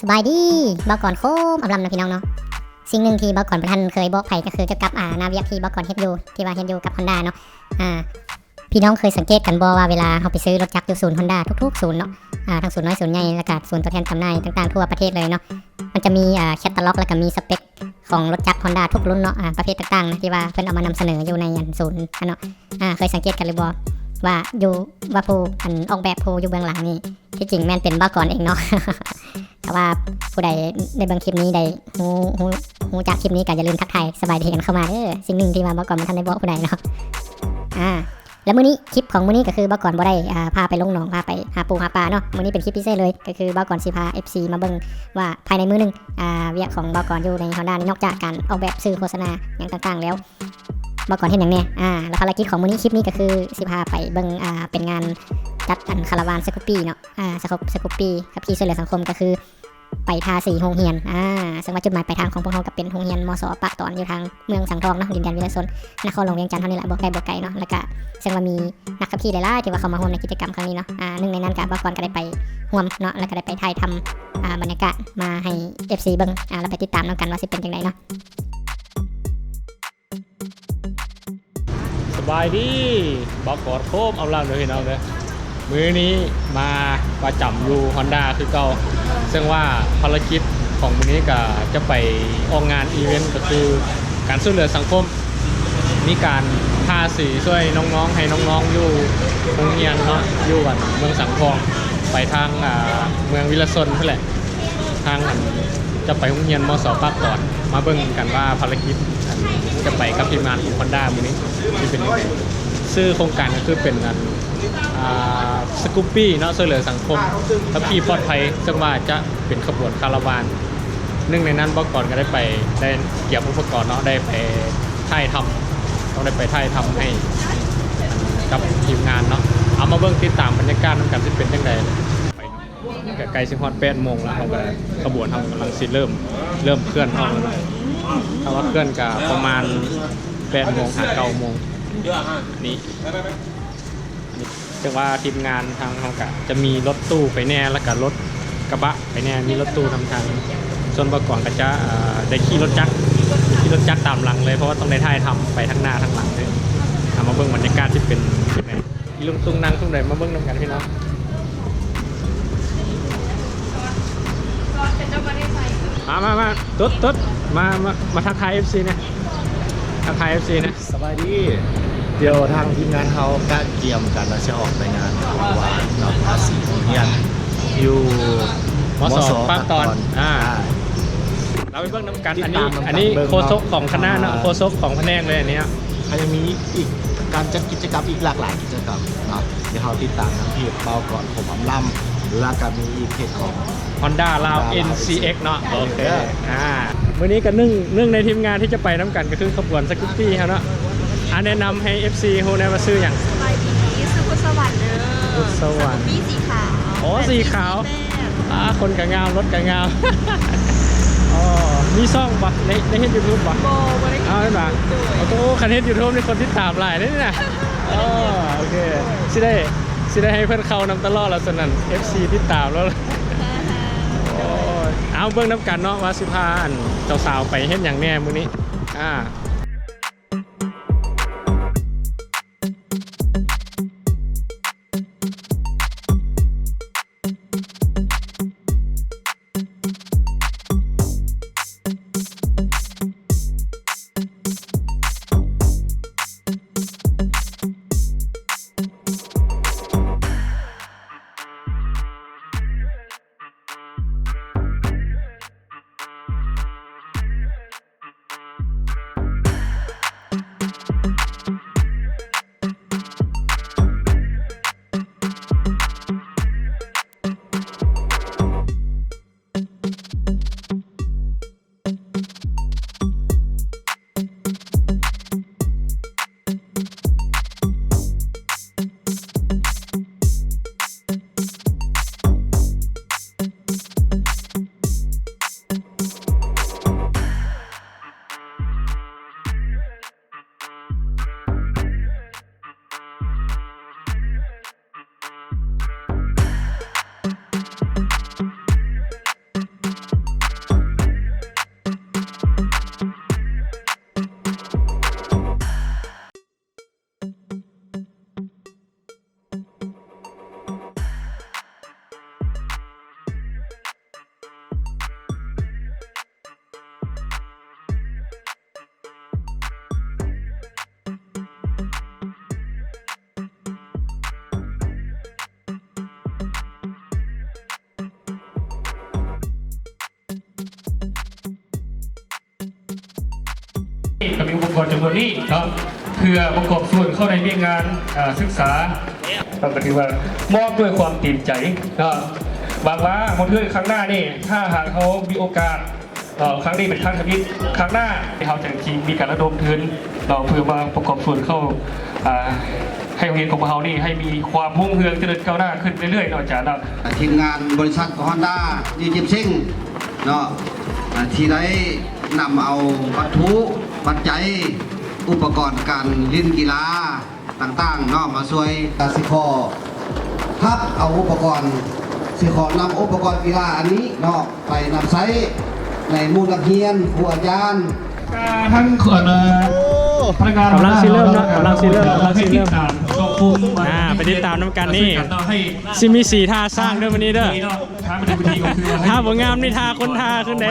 ສະບາຍດີ ບ່າວກອນໂຄມອຳລຳນະພີ່ນ້ອງເນາະ. ສິ່ງໜຶ່ງທີ່ບ່າວກອນບໍ່ທັນເຄີຍບອກໃຜ ກໍຄືກ່ຽວກັບ ອ່າ ໜ້າວຽກທີ່ບ່າວກອນເຮັດຢູ່ ທີ່ວ່າເຮັດຢູ່ກັບຮອນດ້າເນາະ. ອ່າ ພີ່ນ້ອງເຄີຍສັງເກດກັນບໍ່ວ່າ ເວລາເຮົາໄປຊື້ລົດຈັກຢູ່ສູນຮອນດ້າ ທຸກໆສູນເນາະ ອ່າ ທັງສູນນ້ອຍສູນໃຫຍ່ ແລ້ວກະສູນຕົວແທນຈຳໜ່າຍຕ່າງໆທົ່ວປະເທດເລີຍເນາະ, ມັນຈະມີ ອ່າ ແຄຕາລັອກ ແລ້ວກະມີສະເປັກຂອງລົດຈັກຮອນດ້າທຸກລຸ້ນເນາະ ອ່າ ປະເພດຕ່າງໆນະ ທີ່ວ່າເພິ່ນເອົາມານຳສະເໜີຢູ່ໃນອັນສູນຫັ້ນເນາະ. ອ່າ ເຄີຍສັງເກດກັນຫຼືບໍ່ວ່າ ຢູ່ ວ່າຜູ້ອັນອອກແບບ ຜູ້ຢູ່ເບື້ອງຫຼັງນີ້ ທີ່ຈິງແມ່ນເປັນບ່າວກອນເອງເນາະ. ຖ້າວ່າຜູ້ໃດໄດ້ເບິ່ງຄລິບນີ້ ໄດ້ຮູ້ ຮູ້ ຮູ້ຈັກຄລິບນີ້ ກໍຢ່າລືມທັກທາຍສະບາຍດີກັນເຂົ້າມາເດີ. ສິ່ງໜຶ່ງທີ່ວ່າບ່າວກອນບໍ່ທັນໄດ້ບອກຜູ້ໃດເນາະ. ອ່າ ແລ້ວມື້ນີ້ ຄລິບຂອງມື້ນີ້ກໍຄືບ່າວກອນບໍ່ໄດ້ ອ່າ ພາໄປລົງໜອງ ພາໄປຫາປູຫາປາເນາະ. ມື້ນີ້ເປັນຄລິບພິເສດເລີຍ ກໍຄືບ່າວກອນຊິພາເອັຟຊີມາເບິ່ງວ່າພາຍໃນມື້ໜຶ່ງ ອ່າ ວຽກຂອງບ່າວກອນຢູ່ໃນຮອນດ້ານີ້ ນອກຈາກການອອກແບບສື່ໂຄສະນາຫຍັງຕ່າງໆແລ້ວ ບ່າວກອນເຮັດຫຍັງແດ່ ອ່າ ແລ້ວພາລະກິດຂອງມື້ນີ້ ຄລິບນີ້ກໍຄືຊິພາໄປເບິ່ງ ອ່າ ເປັນງານຈັດອັນຄາລາວານສະກຸບປີ້ເນາະ ອ່າ ສະກຸບ ສະກຸບປີ້ຂັບຂີ່ຊ່ວຍເຫຼືອສັງຄົມ ກໍຄືໄປທາສີໂຮງຮຽນ ອ່າ ເຊິ່ງວ່າຈຸດໝາຍປາຍທາງຂອງພວກເຮົາກໍເປັນໂຮງຮຽນ ມສ ປາກຕອນ ຢູ່ທາງເມືອງສັງທອງເນາະ ດິນແດນວິລະຊົນ ນະຄອນຫຼວງວຽງຈັນເຮົານີ້ແຫຼະ ບໍ່ໄກບໍ່ໄກເນາະ. ແລ້ວກະເຊິ່ງວ່າມີນັກຂັບຂີ່ຫຼາຍໆທີ່ວ່າເຂົ້າມາຮ່ວມໃນກິດຈະກຳຄັ້ງນີ້ເນາະ ອ່າ ໜຶ່ງໃນນັ້ນກະບ່າວກອນກໍໄດ້ໄປຮ່ວມເນາະ ແລ້ວກະໄດ້ໄປຖ່າຍທຳ ອ່າ ບັນຍາກາດມາໃຫ້ເອັຟຊີເບິ່ງ ອ່າ ແລ້ວໄປຕິດຕາມນຳກັນວ່າຊິເປັນຈັ່ງໃດເນາະ. ສະບາຍດີ ບ່າວກອນໂຄມອຳລຳເດີພີ່ນ້ອງເດີ. ມື້ນີ້ມາປະຈຳຢູ່ຮອນດ້າຄືເກົ່າ ເຊິ່ງວ່າພາລະກິດຂອງມື້ນີ້ກະຈະໄປອອກງານອີເວັນ ກໍຄືການຊ່ວຍເຫຼືອສັງຄົມ ມີການທາສີຊ່ວຍນ້ອງໆ ໃຫ້ນ້ອງໆຢູ່ໂຮງຮຽນເນາະ ຢູ່ອັນເມືອງສັງທອງ ໄປທາງ ອ່າ ເມືອງວິລະຊົນພຸ້ນແຫຼະ ທາງອັນຈະໄປໂຮງຮຽນ ມສ ປາກຕອນ. ມາເບິ່ງກັນວ່າພາລະກິດອັນຈະໄປກັບທີມງານຂອງຮອນດ້າມື້ນີ້ຊິເປັນຈັ່ງໃດ. ຊື່ໂຄງການກໍຄືເປັນອັນ ອ່າ ສະກຸບປີ້ເນາະ ຊ່ວຍເຫຼືອສັງຄົມ ຂັບຂີ່ປອດໄພ ເຊິ່ງວ່າຈະເປັນຂະບວນຄາລາວານ. ໜຶ່ງໃນນັ້ນບ່າວກອນກໍໄດ້ໄປ ໄດ້ກຽມອຸປະກອນເນາະ ໄດ້ໄປຖ່າຍທຳ ຕ້ອງໄດ້ໄປຖ່າຍທຳໃຫ້ກັບທີມງານເນາະ. ເອົາມາເບິ່ງຕິດຕາມບັນຍາກາດນຳກັນ ຊິເປັນຈັ່ງໃດ. ກໍໃກ້ຊິຮອດແປດໂມງແລ້ວ ເຮົາກໍ ຂະບວນເຮົາກຳລັງຊິເລີ່ມ ເລີ່ມເຄື່ອນອອກແລ້ວເນາະ. ຖ້າວ່າເຄື່ອນກໍປະມານແປດໂມງຫາເກົ້າໂມງນີ້. ເຊິ່ງວ່າທີມງານທາງເຮົາກະຈະມີລົດຕູ້ໄປແດ່ ແລ້ວກະລົດກະບະໄປແດ່ ມີລົດຕູ້ນຳທາງ. ສ່ວນບ່າວກອນກໍຈະ ເອີ ໄດ້ຂີ່ລົດຈັກ ຂີ່ລົດຈັກຕາມຫຼັງເລີຍ ເພາະວ່າຕ້ອງໄດ້ຖ່າຍທຳໄປທາງໜ້າທາງຫຼັງເລີຍ. ເອົາມາເບິ່ງບັນຍາກາດຊິເປັນຈັ່ງໃດ. ອີລຸງຕຸງນັ່ງຊຸມໃດ ມາເບິ່ງນຳກັນພີ່ນ້ອງ. ມາ ມາ ມາ ຕົດ ຕົດ ມາ ມາ ມາທັກທາຍເອັຟຊີແດ່ ທັກທາຍເອັຟຊີແດ່. ສະບາຍດີ ດຽວທາງທີມງານເຮົາກະກຽມກັນວ່າຊິອອກໄປງານວານເນາະ ພາສີໂຮງຮຽນຢູ່ ມສ ມສ ປາກຕອນ ປາກຕອນ ອ່າ ອ່າ ເຮົາໄປເບິ່ງນຳກັນ. ອັນນີ້ ອັນນີ້ໂຄສົກຂອງຄະນະເນາະ ໂຄສົກຂອງພະແນກເລີຍອັນນີ້ເນາະ. ເຮົາຍັງມີອີກການຈັດກິດຈະກຳອີກຫຼາກຫຼາຍກິດຈະກຳເນາະ ດຽວເຮົາຕິດຕາມທາງເພຈບ່າວກອນ ຜົມອຳລຳ ແລ້ວກໍມີອີກເພຈຂອງ Honda ລາວ Honda ເອັນ Love ເອັນ ຊີ ເອັກ ເນາະ. ໂອເຄ ໂອເຄ ອ່າ ມື້ນີ້ກໍໜຶ່ງ ໜຶ່ງໃນທີມງານທີ່ຈະໄປນຳກັນ ກໍຄືຂະບວນສະກຸບປີ້ເຮົາເນາະ. ອ່າ ແນະນຳໃຫ້ເອັຟຊີຮູ້ແດ່ວ່າຊື່ຫຍັງ? ສະບາຍດີ ຊື່ພຸດສະຫວັນເດີ ພຸດສະຫວັນ ສະກຸບປີ້ສີຂາວ. ໂອ້ ສີຂາວ ແປດສີ່ສີ່ແປດ. ອ່າ ຄົນກໍງາມ ລົດກໍງາມ. ອໍ ມີຊ່ອງບໍ່? ໄດ້ ໄດ້ເຮັດຢູທູບບໍ່? ບໍ່ ບໍ່ໄດ້ເຮັດ. ອ້າວ ແມ່ນບໍ່? ໂດຍ ໂອ້ໂຫ ຄັນເຮັດຢູທູບນີ້ຄົນຕິດຕາມຫຼາຍເດ້ນີ້ນະ. ອໍ ໂອເຄ ຊິໄດ້ ຊິໄດ້ໃຫ້ເພິ່ນເຂົ້ານຳຕະຫຼອດລະຊັ້ນນັ້ນ ເອັຟຊີຕິດຕາມແລ້ວ. ໂອ້ຍ ເອົາເບິ່ງນຳກັນເນາະວ່າຊິພາອັນເຈົ້າສາວໄປເຮັດຫຍັງແດ່ມື້ນີ້. ອ່າ ອຸປະກອນຈຳນວນນີ້ເນາະ ເພື່ອປະກອບສ່ວນເຂົ້າໃນວຽກງານ ເອີ ສຶກສາ ກໍຖືວ່າມອບດ້ວຍຄວາມເຕັມໃຈເນາະ. ຫວັງວ່າບໍ່ເຖິງຄັ້ງໜ້ານີ້ ຖ້າຫາກເຮົາມີໂອກາດ ເອີ ຄັ້ງນີ້ເປັນຄັ້ງທຳອິດ ຄັ້ງໜ້າເຮົາຈະຊິມີການລະດົມທຶນເນາະ ເພື່ອມາປະກອບສ່ວນເຂົ້າ ອາ ໃຫ້ໂຮງຮຽນຂອງພວກເຮົານີ້ໃຫ້ມີຄວາມຮຸ່ງເຮືອງຈະເລີນກ້າວໜ້າຂຶ້ນເລື້ອຍໆເນາະ ອາຈານເນາະ. ທີມງານບໍລິສັດຮອນດ້າ ນິວຈິບເຊັງເນາະ ທີ່ໄດ້ນຳເອົາວັດຖຸປັດໄຈ ອຸປະກອນການຫຼິ້ນກິລາຕ່າງໆເນາະ ມາຊ່ວຍ ກະຊິຂໍຮັບເອົາອຸປະກອນ ຊິຂໍນຳອຸປະກອນກິລາອັນນີ້ເນາະ ໄປນຳໃຊ້ໃນໝູ່ນັກຮຽນ ຄູອາຈານ ທາງ ເອີ ພະນັກງານ ກຳລັງຊິເລີ່ມເນາະ ກຳລັງຊິເລີ່ມ ກຳລັງຊິເລີ່ມ ອາ ໄປຕິດຕາມນຳກັນນີ້ ຊິມີສີທ່າຊ້າງເດີມື້ນີ້ເດີ ຖ້າບໍ່ງາມນີ້ທ່າຄົນທ່າຂຶ້ນເດ້.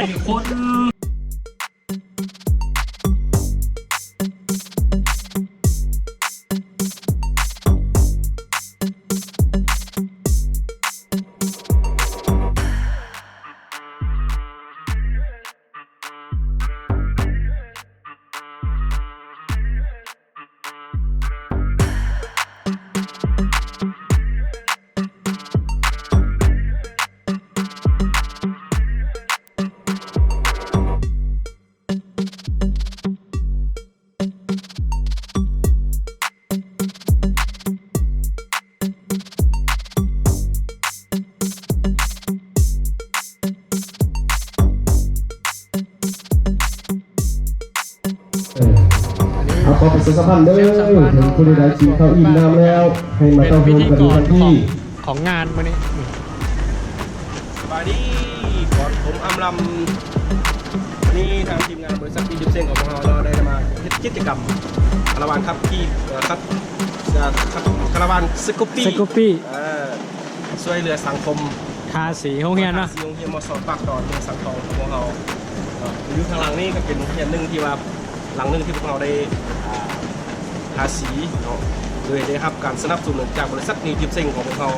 ເອີ ເອົາ ຂໍປະຊາສຳພັນເດີ ເຖິງຜູ້ໃດກິນເຂົ້າອີ່ມນ້ຳແລ້ວ ໃຫ້ມາເຕົ້າໂຮມກັນຢູ່ທາງພີ້ ຂອງງານມື້ນີ້. ສະບາຍດີ ກ່ອນຜົມອຳລຳ ນີ້ທາງທີມງານບໍລິສັດ ອີ ສິບເຊັງຂອງພວກເຮົາເນາະ ໄດ້ມາເຮັດກິດຈະກຳຄາລາວານຂັບຂີ່ ເອີ ຂັບ ເອີ ຄາລາວານ Scoopy Scoopy ເອີ ຊ່ວຍເຫຼືອສັງຄົມ ທາສີໂຮງຮຽນເນາະ ທາສີໂຮງຮຽນມ.ສອງ ປາກຕອນ ເມືອງສັງທອງຂອງພວກເຮົາເນາະ. ຢູ່ທາງຫຼັງນີ້ກໍເປັນໂຮງຮຽນໜຶ່ງທີ່ວ່າ ຫຼັງໜຶ່ງທີ່ພວກເຮົາໄດ້ ອ່າ ທາສີເນາະ ໂດຍໄດ້ຮັບການສະໜັບສະໜູນຈາກບໍລິສັດ ນິວຈິບເຊັງຂອງພວກເຮົາ.